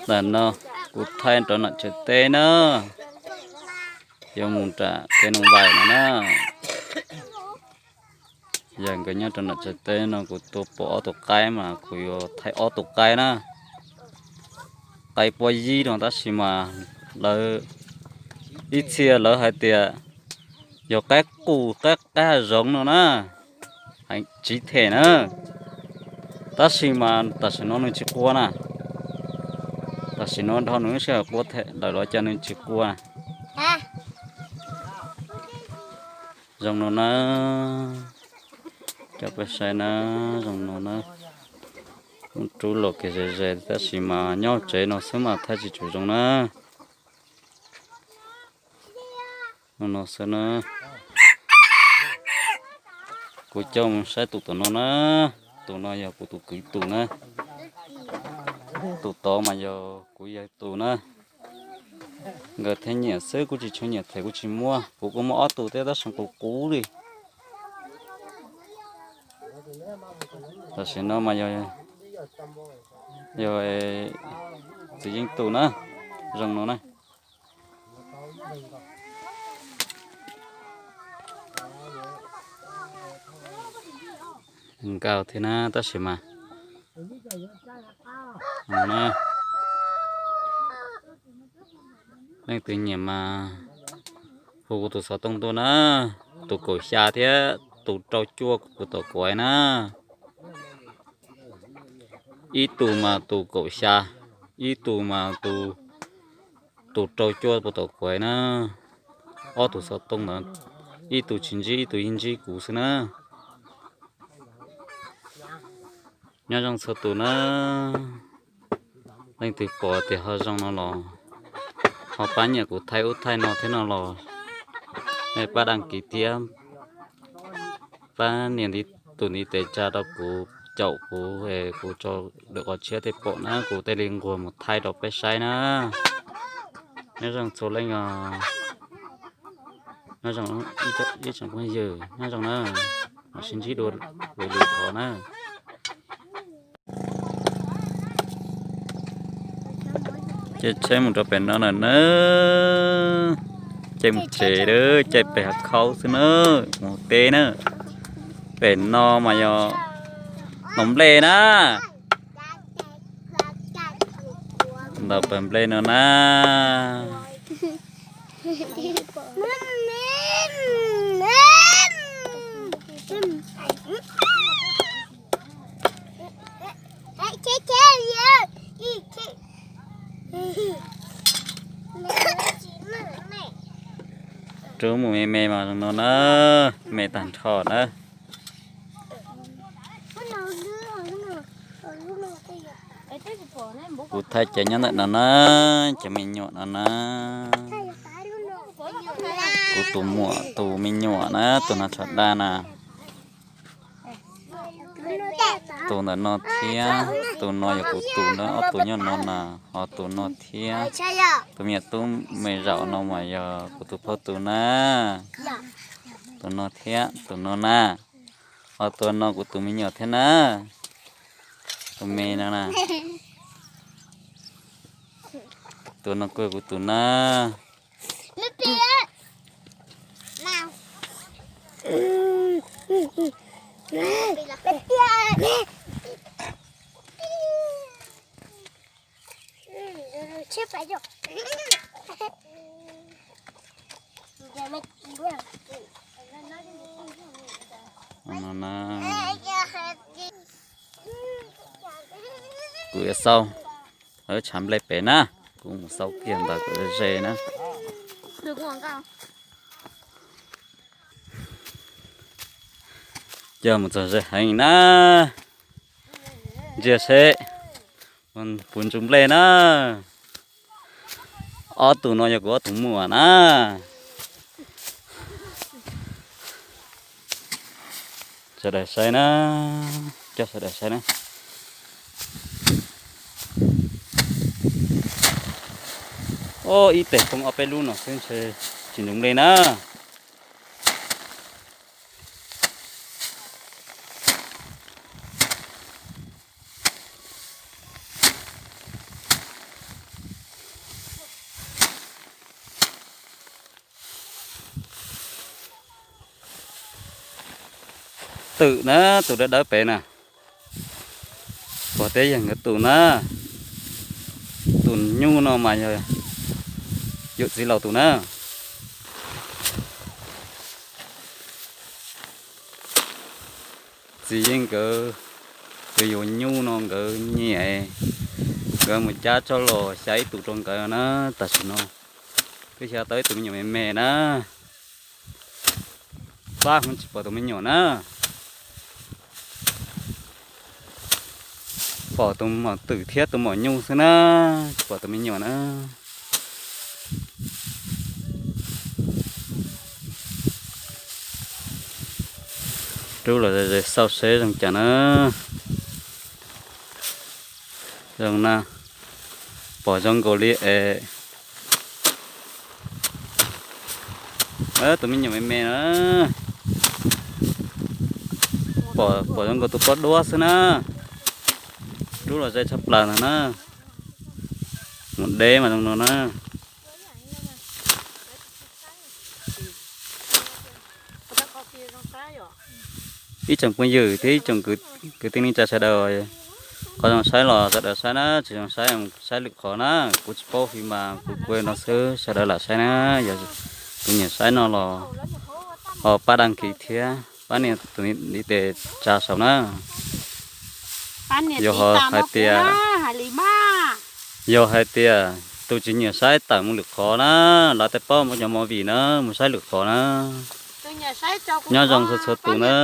Ntawm no kuv thaij rau nram tsev teb na, yuav mus nram kev noo vais no na. Yog nkawd nyob rau nram tsev teb no kuv tua pom ob tug qaib mas kuv yuav thaij ob tug qaib na. Qaib puab yib no tab sis mas lawv, ib txhia lawv hais tias yog qaib qus, qaib, qaib hav zoov no na, heev tsiv them na. Tab sis mas tam sim no nws tsis qua na. Tam sim no dhau nws lub sij hawm qua them lawm los cas nws tsis qua na. Zoo no na, coj peb saib na, zoo no na. Muaj rub los kev ze ze tab sis mas nyob tsev no xwb mas thaij tsis tshua zoo na. Zoo no xwb na. Kuv coj mus saib tus tom no na. Tus no yog kuv tus kwv tus na. Tus tod mas yog kuv yawg tus na. Nkawd thiaj nyiam xwb, kuj tsis tshua nyiam them kuj tsis muab. Kuv kuj muaj ob tug thiab tab sis qus qus li. Tam sim no mas yog, yog txiv yeeb tus na, zoo no na. Nkaus thiab na tab sis mas leej twg nyiam mas hu kuv tus xov tooj tuaj na, tus kaum xya thiab tus rau cuaj kuv tom kuv na. Ib tug mas tus kaum xya, ib tug mas tus, tus rau cuaj puas tom kuv na. Ob tug xov tooj ntawd, ib tug tsis ntsib, ib tug yeej ntsib kuv xwb na. Nyob zoo txhua tus na, leej twg pom tias ho zoo no los ho pab nyiam kuv thaij ub thaij no thiab no los nej pab đăng ký thiab pab nias tus ntiv tes tsa rau kuv, caum kuv, kuv tso lwm qhov tshiab tej pom na, kuv thiaj li nquag mus thaij rau peb saib na. Nyob zoo txhua leej os. Nyob zoo ib tsoom phooj ywg, nyob zoo na, mam sib ntsib dua lwm lwm qhov na. Caij tsheb mus rau pem no lawm na, caij mus tsev lawm, caij pem hav khaub xwb na, mus teb na. Pem no mas yog hnov nplej na, ntawm pem nplej no na. Rub mus me me mas zoo no na, me tag nrho na. Kuv thaij cov nyob ntawm no na, cov me nyuam no na. Kuv tus muam tus me nyuam na, tus no tshav daj na. Tus ntawm no thiab, tus no yog kuv tus na, ob tug nyob no na, ho tus no thiab. Tus me nyuam tub me zaum no mas yog kuv tus phauj tus na. Tus no thiab, tus no na. Ho tus no kuv tus me nyuam thiab na. Tus me no na. Tus no kuj yog kuv tus na. Kuv yuav xauj lawv tshav nplej pem na, kuv mus xauj kiag ntawd kuv ze na. Coj mus txog ze heev na. Ntsia seb puas ntsuj nplej na. Ob tug no yog kuv ob tug muam na. Sawv daws saib na, coj sawv daws saib na. Ib teg poob ob peb lub no xwb ntshe tsis ntsuj nplej na. Twm na, tus dawb dawb pem na, pog Teb Yeeg nkawd tus na. Tus nyuj no mas yog yawm txiv laus tus na. Txiv Yeej nkawd, nkawd yuav nyuj no nkawd nyiam, nkawd mus cab tso los xya ib tug rau nkawd na. Tam sim no twb xya tau ib tug me nyuam me me na. Pab hwv tsis pom tus me nyuam na. Pom tus mom twm thiab tus mom nyuj xwb na, tsis pom tus me nyuam na. Rub los ze xauj seb zoo cas na. Zoo na, pom zoo nkaus li es tus me nyuam me me na. Pom zoo nkaus tus poj duab xwb na. Rub los ze tshaj plaws ntag na. Mus deb mas zoo no na. Ib tsoom phooj ywg thiab ib tsoom kwv tij neej tsa sawv daws, qhov zoo saib los sawv daws saib na, tsis zoo saib saib lwm qhov na. Kuv tsis paub hais mas kuv kuj no xwb, sawv daws lam saib na. Yog tus nyiam saib no los ho pab đăng ký thiab pab nias tus ntiv tes tsa saum na. Yog hais tias, yog hais tias tus tsis nyiam saib tawm mus lwm qhov na, lawv tej paub mus cov movie na, mus saib lwm qhov na. Nyob zoo txhua txhua tus na.